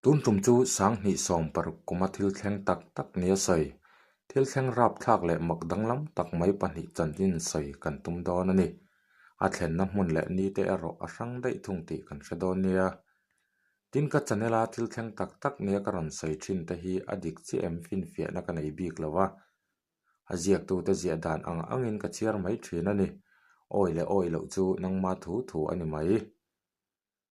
Tun tum chu 2016 kuma thil thleng tak tak nia sawi, thil thleng rapthlak leh mak danglam tak mai pahnih chanchin sawi kan tum dawn a ni. A thlenna hmun leh ni te erawh a hrang daih thung tih kan hre dawn nia. Tin ka channel a thil thleng tak tak nia ka rawn sawi thin te hi a dik chiah em finfiahna ka nei bik lo a. A ziaktute ziah dan ang angin ka chhiar mai thin a ni. Awi leh awi loh chu nangma thu thu a ni mai.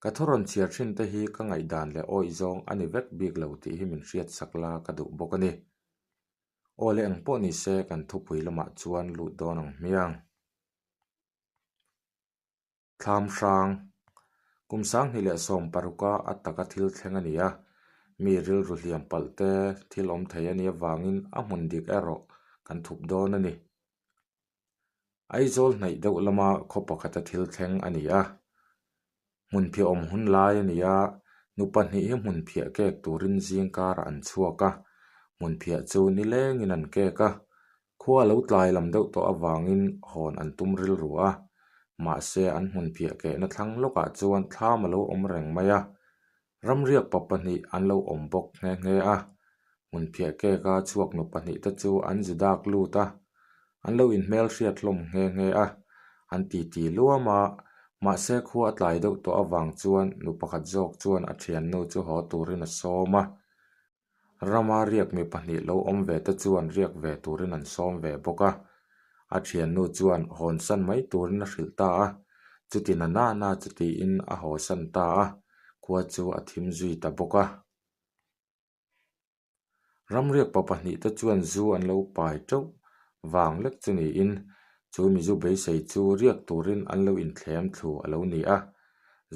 Ka thu rawn chhiar thin te hi ka ngaihdan leh awih zawng a ni vek bik lo tih hi min hriat sak la ka duh bawk a ni. Aw leh eng pawh ni se kan thupui lamah chuan lut dawn ang hmiang. Thlam hrang, Kum 2016 a a taka thil thleng a ni a, mi rilru hliam palh te thil awm thei a nih avangin a hmun dik erawh kan thup dawn a ni. Aizawl hnaih deuh lama khaw pakhata thil thleng a ni a, hmun phiah awm hun lai a ni a, nu pahnih hi hmun phiah kek turin zing karah an chhuak a, hmun phiah chu nilengin an kek a, khua a lo tlai lam deuh tawh avangin hawn an tum rilru a, mahse an hmun phiah kehna thlang lawkah chuan thlam a lo awm reng mai a, Ramriak pa pahnih an lo awm bawk nghe nghe a, hmunphiah cake a chhuak nu pahnih te chu an zu dak lut a, an lo inhmel hriat hlawm nghe nghe a, an titi luam a, mahse khua a tlai deuh tawh avang chuan nu pakhat zawk chuan a thiannu chu haw turin a sawm a, rama riak mi pahnih lo awm ve te chuan riak ve turin an sawm ve bawk a, a thiannu chuan hawnsan mai turin a hrilh ta a, chuti na na na chu tiin a hawsan ta a. khua chu a thim zui ta bawk a. Ramriak pa pahnih te chuan zu an lo pai teuh vang lek chu niin chu mizu beisei chu riak turin an lo inthlem thlu a lo ni a.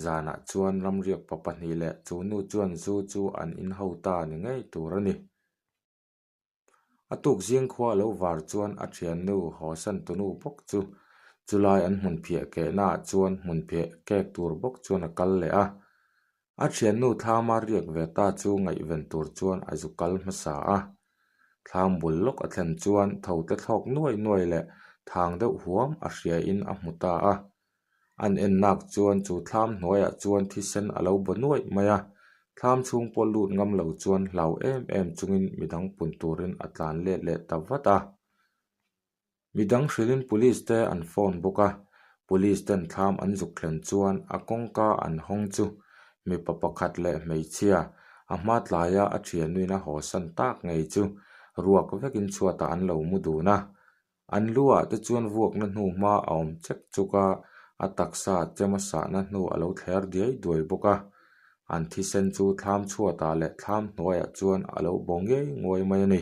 Zanah chuan ramriak pa pahnih leh chu nu chuan zu chu an in ho ta ni ngei tur a ni. A tuk zing khua a lo var chuan a thiannu Hawsan tunu bawk chu chulai an hmun phiah kehna ah chuan hmun phiah kek tur bawk chuan a kal leh a. A thiannu thlama riak ve ta chu ngaihven tur chuan a zu kal hmasa a. Thlam bul lawk a thlen chuan tho te thlawk nuai nuai leh thang deuh huam a hria in a hmu ta a. An en nak chuan chu thlam hnuaiah chuan thisen a lo baw nuaih mai a, thlam chhung pawh lut ngam lo chuan hlau em em chungin midang pun turin a tlan let leh ta vat a. Midang hrilhin police te an phone bawk a, police ten thlam an zuk thlen chuan a kawngka an hawng chu mipa pakhat leh hmeichhia a hma tlaia a thiannuin a hawsan tak ngei chu ruak vekin chhuatah an lo mu dun a. An lu ah te chuan vuakna hnu hma a awm chek chuk a, a taksa chema sahna hnu a lo thler diai duai bawk a. An thisen chu thlam chhuatah leh thlam hnuaiah chuan a lo baw ngei nguai mai a ni.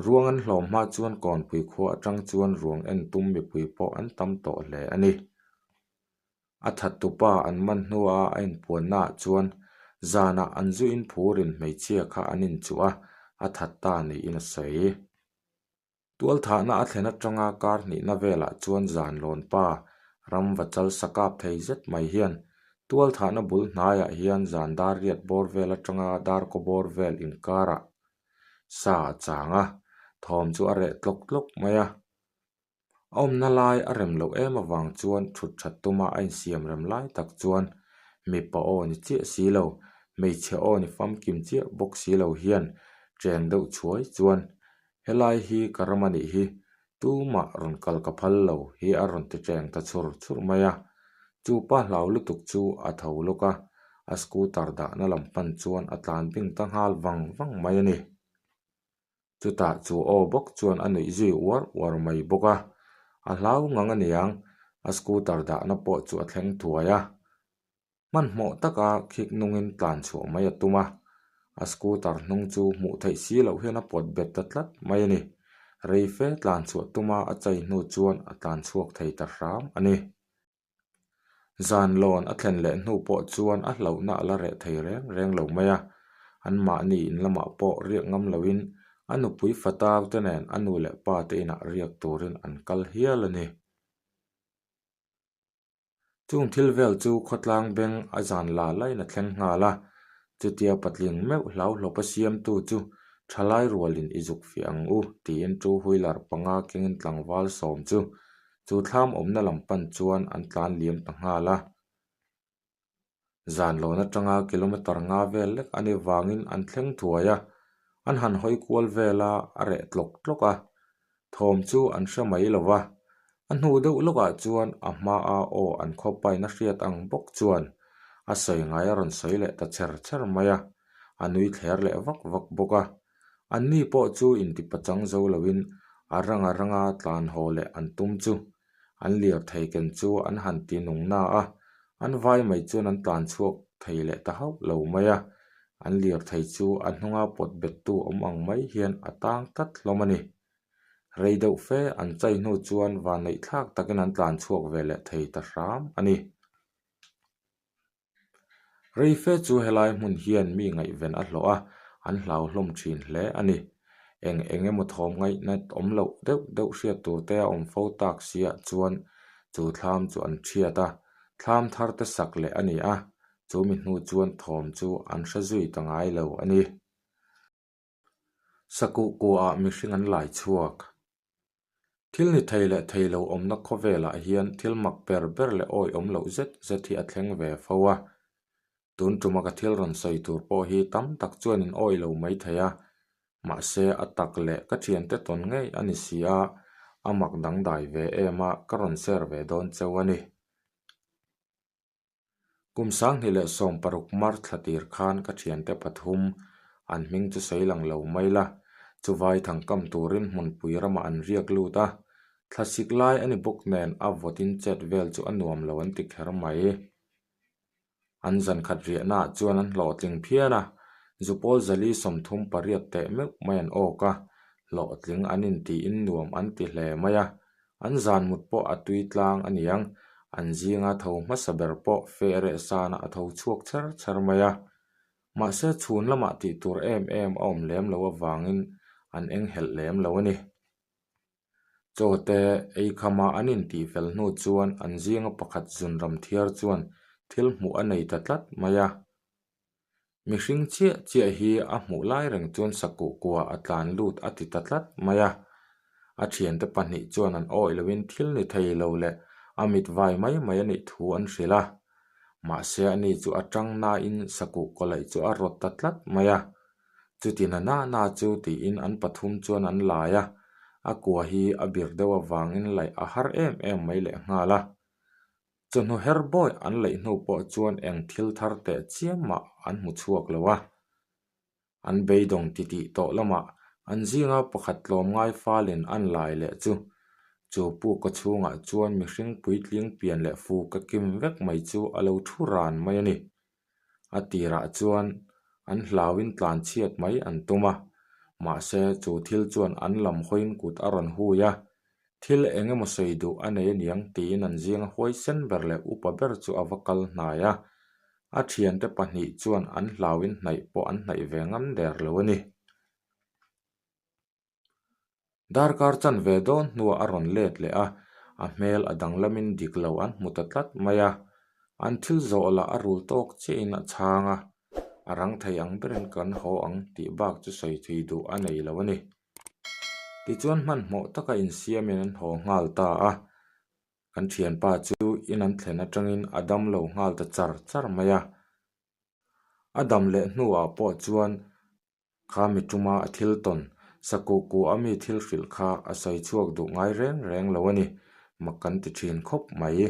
Ruang an hlawm hma chuan kawnpui khua atang chuan ruang en tum mipui pawh an tam tawh hle a ni. A thattupa an man hnua a inpuannaah chuan zanah an zu in phurin hmeichhia kha an inchuh a, a that ta niin a sawi. Tualthahna a thlen atanga kar hnihna velah chuan zan lawn pa ram va chal sa kap thei zet mai hian tualthahna bul hnaiah hian zan dar riat bawr vel atanga dar kaw bawr vel inkarah sa a chang a, thawm chu a reh tlawk tlawk mai a. A awmna lai a rem loh em avang chuan thut that tuma a insiam rem lai tak chuan mipa aw ni chiah si lo, hmeichhe aw ni famkim chiah bawk si lo hian cheng deuh chhuai chuan Helai hi ka ram a nih hi, tumah rawn kal ka phal lo hi a rawn ti teng ta chhur chhur mai a. Chu pa hlau lutuk chu a tho lawk a, a scooter dahna lam pan chuan a tlan bing ta nghal vang vang mai a ni. Chutah chu aw bawk chuan a nuih zui uar uar mai bawk a, a hlau ngang aniang, a scooter dahna pawh chu a thleng thuai a. Hmanhmawh taka khik nungin tlan chhuah mai a tum a, a scooter hnung chu hmuh theih si loh hian a pawt bet ta tlat mai a ni. Rei fe tlan chhuah tuma a chai hnu chuan a tlan chhuak thei ta hram a ni. Zan lawn a thlen leh hnu pawh chuan a hlauhna a la reh thei reng reng lo mai a, anmahni in lamah pawh riak ngam loin a nupui fatau te nen a nu leh pa te inah riak turin an kal hial a ni. Chung thil vel chu khawtlang beng a zan la lain a thleng nghal a, chutia patling meuh hlau hlawpa siamtu chu thalai rualin i zuk fiah ang u tiin two wheeler panga kengin tlangval sawm chu chu thlam awmna lam pan chuan an tlan liam ta nghal a. Zanlawn atanga kilometre nga vel lek a nih vangin an thleng thuai a, an han hawi kual vel a, a reh tlawk tlawk a. Thawm chu an hre mai lo va, a hnu deuh lawkah chuan a hmaa aw an khawpain a hriat ang bawk chuan a sawi ngai a rawn sawi leh ta chher chher mai a, a nui thler leh vak vak bawk a. Anni pawh chu intipachang zo loin a ranga ranga tlan haw leh an tum chu an lirthei ken chu an han ti nung na a, an vai mai chuan an tlan chhuak thei leh ta hauh lo mai a, an lirthei chu a hnunga pawt bettu awm ang mai hian a tang tlat hlawm a ni. Rei deuh fe an chai hnu chuan vanneih thlak takin an tlan chhuak ve leh thei ta hram a ni. Rei fe chu helai hmun hian mi ngaihven a hlawh a, an hlau hlawm thin hle a ni. Eng eng emaw thawm ngaihna awm loh deuh deuh hriat tur te a awm fo tak siah chuan chu thlam chu an thiat a, thlam thar te sak leh a ni a, chu mi hnu chuan thawm chu an hre zui ta ngai lo a ni. Sakuh kuaah mihring an lai chhuak. Thil ni thei leh thei lo awmna khawvelah hian thil mak ber ber leh awihawm loh zet zet hi a thleng ve fo a. Tun tuma ka thil rawn sawi tur pawh hi tam tak chuan in awih lo mai thei a, mahse a tak leh ka thiante tawn ngei a ni si a, a mak dangdai ve em a, ka rawn share ve dawn cheu a ni. Kum 2016 March thla tir khan ka thiante pathum, an hming chu sawi lang lo mai la, chuvai thangkam turin hmunpui ramah an riak lut a, thlasik lai a ni bawk nen a vawtin chet vel chu a nuam lo an ti kher mai. An zankhat riahnaah chuan an hlawhtling phian a, zupawl zali 38 teh meuh mai an awk a, hlawhtling an intiin nuam an ti hle mai a, An zan mut pawh a tui tlang a niang, an zinga tho hmasa ber pawh feh reh sanah a tho chhuak chher chher mai a. Mahse chhun lamah tih tur em em a awm lem lo avangin an eng helh lem lo a ni. Chaw te ei khama an intih fel hnu chuan an zinga pakhat zunram thiar chuan thil hmuh a nei ta tlat mai a. Mihring chiah chiah hi a hmuh lai reng chuan sakuh kua a tlan lut a ti ta tlat mai a. A thiante pahnih chuan an awih loin thil ni thei lo leh a mit vai mai mai a nih thu an hrilh a. Mahse ani chu a tang nain sakuh kaw laih chu a rawt ta tlat mai a. Chuti na na na chu tiin an pathum chuan an lai a, a kua hi a bir deuh avangin laih a har em em mai lehnghal a. Chawhnu her bawi an laih hnu pawh chuan eng thil thar teh chiam mah an hmu chhuak lo a. An beidawng titih tawh lamah an zinga pakhat tlawmngai falin an lai leh chu chu puka chhungah chuan mihring puitling pian leh fu ka kim vek mai chu a lo thu ran mai a ni. A tirah chuan an hlauin tlanchhiat mai an tum a, mahse chu thil chuan an lam hawiin kut a rawn hui a, thil eng emaw sawi duh a nei aniang tiin an zinga huaisen ber leh upa ber chu a va kal hnai a, a thiante pahnih chuan an hlauin hnaih pawh an hnaih ve ngam der lo a ni. Darkar chanve dawn hnuah a rawn let leh a, a hmel a danglamin dik lo an hmu ta tlat mai a. An thil zawh lah a rul tawk chiahin a chhang a, a rang thei ang berin kan haw ang tih bak chu sawi thui duh a nei lo a ni. Tichuan hmanhmawh taka insiamin an haw nghal ta a, kan thianpa chu in an thlen atangin a dam lo nghal ta char char mai a. A dam leh hnuah pawh chuan Kha mi tuma a thil tawn, sakuh kuh a mi thil hrilh kha a sawi chhuak duh ngai reng reng lo a ni, mak kan ti thin khawp mai.